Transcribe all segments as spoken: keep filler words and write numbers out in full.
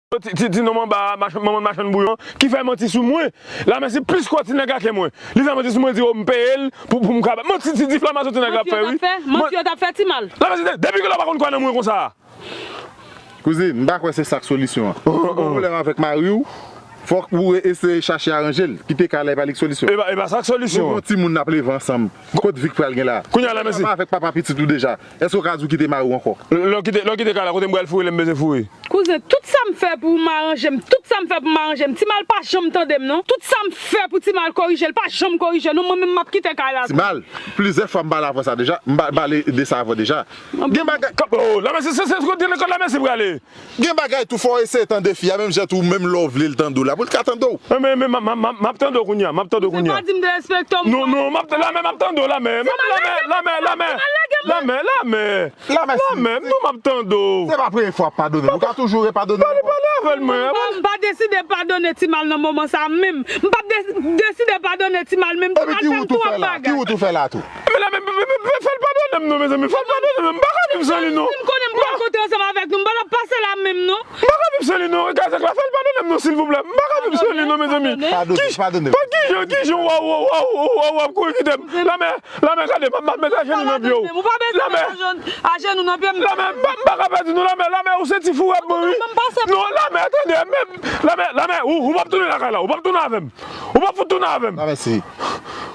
Ti, ti, ti nonm anba, machann, manman machann bouyon, ki fè manti sou mwen. Lamèsi plis kò ti nèg la ke mwen. Li fè manti sou mwen, di, o, m peye l pou, pou m ka bay. Manti ti diflamasyon ti nèg la ap fè, wi. Manti yo t ap fè ti mal. Lamèsi, de-, depi kilè w pa konn kwè nan mwen konsa? Kouzin, m pa kwè se sa k solisyon an. Ou gen pwoblèm avèk mari w, fòk ou eseye chache aranje l. Kite kay la, e pa li k solisyon. E pa, e pa sa k solisyon an. Nou gen yon timoun n ap leve ansanm. Kot vi k pral gen la? Kounye a, Lamèsi. Ou pa avèk papa pitit ou deja. Èske w ka di w kite mari w ankò? Lè w kite, lè w kite kay la, kote m pral foure lè m bezwen foure? Kouzen, tout sa m fè pou m aranje m, tout sa m fè pou m aranje m, Ti Mal pa janm tande m non. Tout sa m fè pou Ti Mal korije l, pa janm korije non. Mwen menm m ap kite kay la tou. Ti Mal, plizyè fwa m pale avè w sa deja, m pa-, pale de sa avè w deja. Gen bagay. Kòb, oh, Lamèsi, se, se, se kote lekòl Lamèsi prale. Gen bagay tou, fò w eseye tande fi a, menm jan tou, menm lè w vle l tande w la, pou l ka tande w. Men, men, men, m, m, m, m ap tande w kounye a, m ap tande w kounye a. Ou pa di m derespekte w. Non, non, m ap, Lamè, m ap tande w, Lamè. Lamè, Lamè, Lamè. Lamè, Lamè. Lamèsi. Lamè, m tou m ap tande w. Se pa premye fwa w ap padone m. Ou ka toujou repadone m. Pale, pale avè l, mwen. M pa, m pa deside padone Ti Mal nan moman sa menm. M p ap de-, deside padone Ti Mal menm. Epi ki wout ou fè la? Ki wout ou fè la tou? Men Lamè, men, men, men, men, fè l padone m non, mezanmi. Fè l padone m. M pa ka viv san li non. Si m konnen m pral kontre ansanm avèk nou, m pa t ap pase la menm non. M pa ka viv san li non. Kazèk la, fè l padone m non, silvouplè. M pa ka viv san li non, mezanmi. Padone, padone. Pa kijan, kijan, w ap kouri kite m. Lamè, Lamè, gade, m ap, m ap met ajenou nan pye w. Lamè. Ajenou nan pye m. Lamè, m pa, m pa ka pèdi non, Lamè, Lamè, ou se ti fourè mwen, wi. Non, Lamè, tande, men, Lamè, Lamè, ou, ou p ap tounen lakay la, ou p ap tounen avè m. Ou p ap fout tounen avè m. Lamèsi.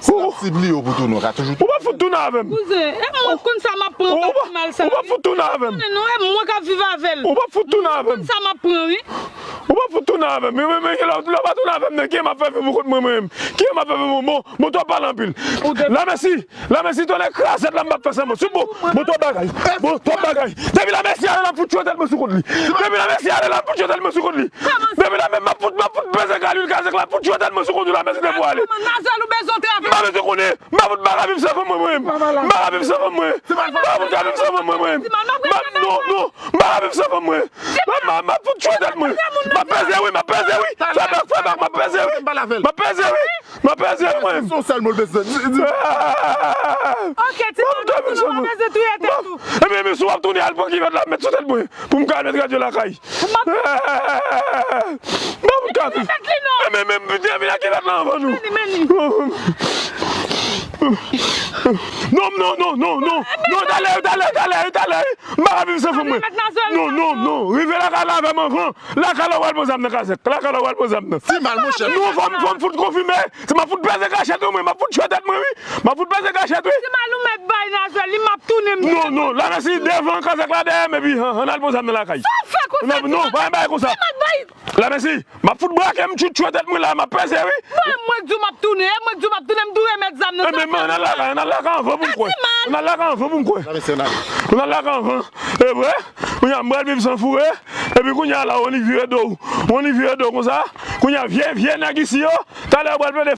Si l ap sibliye w pou tounen, w ka toujou tounen. Ou p ap fout tounen avè m. Kouzen, e mwen k konn sa m ap pran kòb Ti Mal sa. Ou p ap fout tounen avè m. Konnen non, e mwen k ap viv avè l. Ou p ap fout tounen avè m. Mwen k konn sa m ap pran, wi. Ou p ap fout tounen avè m. Men, men, men, lè, lè w pa tounen avè m, men, kijan m ap fè viv pou kont mwen, mwen menm? Kijan m ap fè viv pou mwen? Bon, bon, twòp pale anpil. Lamèsi, Lamèsi, tonnè krazèt la, m p ap fè sèlman. Sou bon, bon, twòp bagay. Bon, twòp bagay. Depi Lamèsi ale la, m fout tchwe tèt mwen sou kont li. Depi Lamèsi ale la, m fout tchwe tèt mwen sou kont li. Depi Lamè, m ap fout, m ap fout peze kalil kazèk la, m fout tjwe tèt mwen sou kont ou Lamèsi depi w ale. Manmzèl ou bezwen travay. M pa bezwen konnen. M pa fout pa ka viv san fanm mwen, mwen menm. M pa ka viv san fanm mwen. M pa fout ka viv san fanm mwen, mwen menm. M pa, non, non. M pa ka viv san fanm mwen. M ap, m ap, m ap fout tjwe tèt mwen. M ap peze wi, m ap peze wi. Fè bak, fè bak, m ap peze wi. M ap peze wi. M ap peze wi, mwen menm. Se yon sèl mo l bezwen. Di, di. Ok, ti moun, nou pa bezwen touye tèt ou. Ebyen, men si w ap tounen al pran kivèt la, met sou tèt mwen. Pou m ka al met radyo lakay. M ap, m ap ka. Mete li non. Men, men, men, vin, vin ak kivèt la anvan nou. Meni, meni. Non, non, non, non, non. Non, talè, talè, talè, talè. M pa ka viv san fanm mwen. Non, non, non. Rive lakay la avè m anvan. Lakay la w al pran zam nan kazèk. Lakay la w al pran zam nan. Ti mal, monchè. Non, fò m, fò m fout konfime. Se m ap fout peze kachèt wi, mwen. M ap fout tjwe tèt mwen, wi. M ap fout peze kachèt, wi. Ti mal ou mèt bay Nazwèl, li m ap tounen m. Non, non, Lamèsi devan kazèk la dèyè m, epi, an, an al pran zam nan lakay. Sa w fè konsa, non, ti mal? Non, pa bay konsa. Ti mal bay. Lamèsi, m ap fout brake m, tjwe tèt mwen la, m ap peze, wi. Mwen, mwen k di w m ap tounen, e mwen k di w m ap tounen, m tou remèt zam nan. Ebyen, an al lakay, an al lakay anvan pou m kwè. An al lakay anvan pou m kwè. Lamèsi, an al. An al lakay anvan. E vre, kounye a m pral viv san foure, epi kounye a la, on li vire do, on li vire do konsa, kounye a vye, vye nèg isi yo, talè yo pral plede